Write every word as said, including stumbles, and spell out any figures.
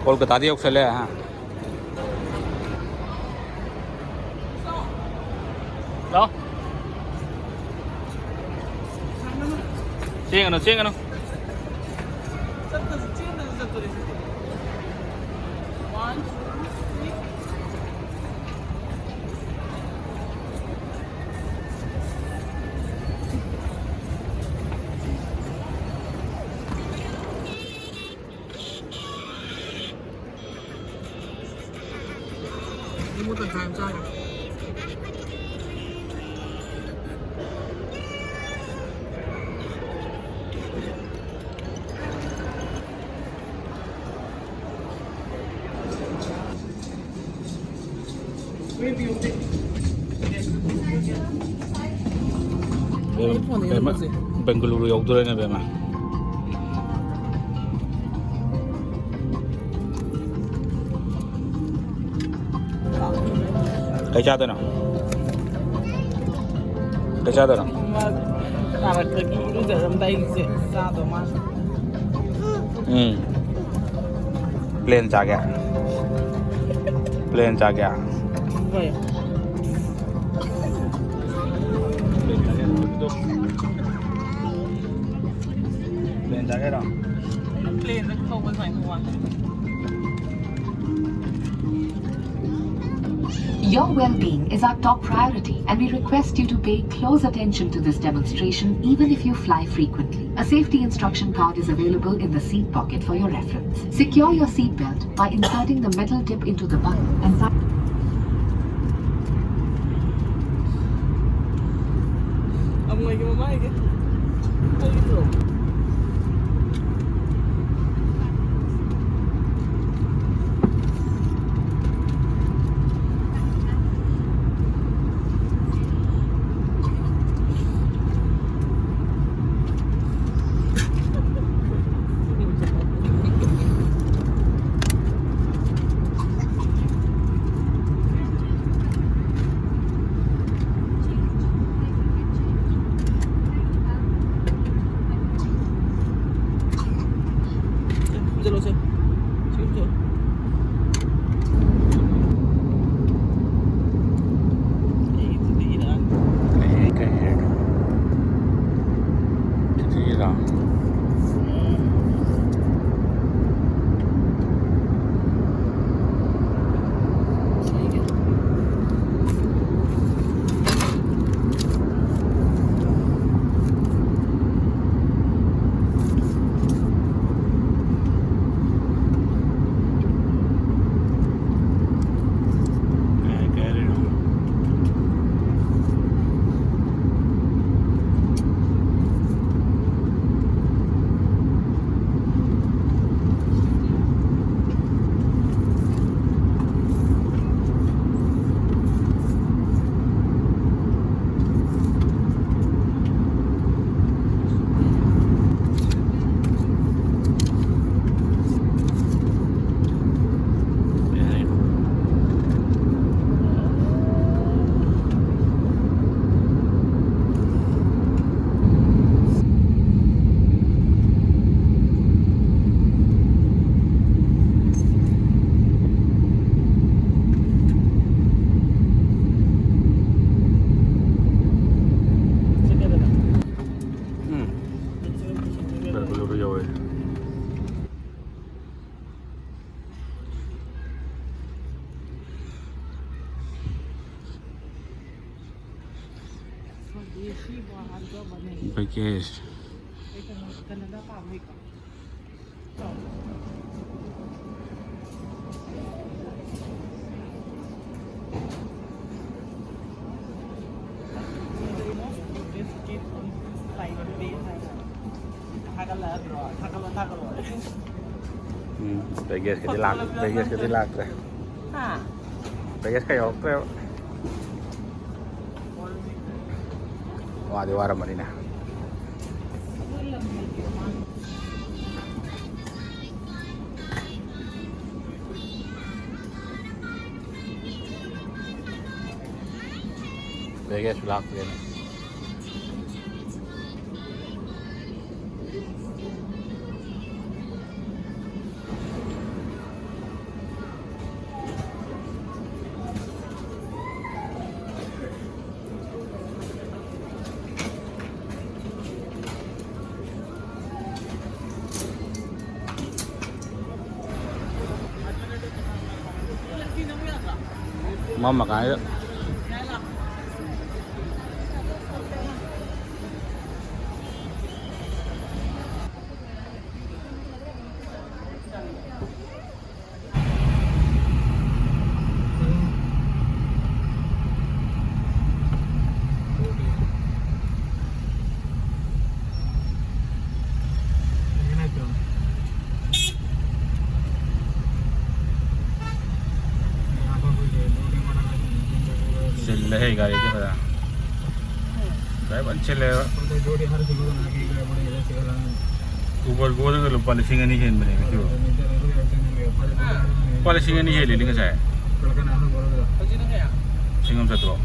ꯀꯣꯜꯀꯇꯥꯗ ꯌꯧꯁꯜꯂꯦ, ꯍꯥ? ꯂꯥꯛꯑꯣ꯫ ꯆꯦꯟꯒꯅꯨ, ꯆꯦꯟꯒꯅꯨ꯫ ꯏꯃꯨ ꯇꯪꯈꯥꯏ ꯑꯃ ꯆꯥꯔꯦ꯫ ꯕꯦꯝꯃ, ꯕꯦꯝꯃ, ꯕꯦꯡꯒꯂꯨꯔꯨ ꯌꯧꯗꯣꯔꯦꯅꯦ, ꯕꯦꯝꯃ꯫ ꯀꯩ ꯆꯥꯗꯣꯏꯅꯣ? ꯀꯩ ꯆꯥꯗꯣꯏꯅꯣ? ꯇꯥꯔꯛꯄꯒꯤ ꯏꯔꯨꯖꯔꯝꯗꯥꯏꯒꯤꯁꯦ ꯆꯥꯗꯧ ꯃꯥꯜꯂꯦ꯫ ꯎꯝ꯫ ꯄ꯭ꯂꯦꯟ ꯆꯥꯒꯦ? ꯄ꯭ꯂꯦꯟ ꯆꯥꯒꯦ? ꯍꯣꯏ꯫ ꯄ꯭ꯂꯦꯟ ꯆꯥꯒꯦ ꯍꯥꯏꯔꯣ? ꯄ꯭ꯂꯦꯟꯗ ꯊꯧꯕ ꯁꯨꯃꯥꯏꯅ ꯇꯧꯕ꯫ Your well-being is our top priority, and we request you to pay close attention to this demonstration, even if you fly frequently. A safety instruction card is available in the seat pocket for your reference. Secure your seat belt by inserting the metal tip into the buckle and fa- Package. ꯎꯝ, ꯕꯦꯒꯦꯖꯀꯗꯤ ꯂꯥꯛ-, ꯕꯦꯒꯦꯖꯀꯗꯤ ꯂꯥꯛꯇ꯭ꯔꯦ꯫ ꯍꯥ? ꯕꯦꯒꯦꯖꯀ ꯌꯧꯔꯛꯇ꯭ꯔꯦꯕ꯫ ꯋꯥꯗꯤ ꯋꯥꯔꯝꯃꯅꯤꯅꯦ꯫ ꯕꯦꯒꯦꯖꯁꯨ ꯂꯥꯛꯇ꯭ꯔꯦꯅꯦ꯫ ꯃꯝꯃ ꯀꯥꯟꯁꯤꯗ꯫ ꯆꯤꯜꯂꯦꯍꯦ ꯒꯥꯔꯤꯗꯤ ꯐꯖꯅ꯫ ꯒꯥꯔꯤ ꯐꯖꯅ ꯆꯤꯜꯂꯦꯕ꯫ Uber ꯒꯣꯗꯒ ꯂꯨꯄꯥ ꯂꯤꯁꯤꯡ ꯑꯅꯤ ꯍꯦꯟꯕꯅꯦ ꯉꯁꯤꯕꯨ꯫ ꯂꯨꯄꯥ ꯂꯤꯁꯤꯡ ꯑꯅꯤ ꯍꯦꯜꯂꯤꯅꯦ ꯉꯁꯥꯏ꯫ ꯂꯤꯁꯤꯡ ꯑꯃ ꯆꯥꯇ꯭ꯔꯨꯛ꯫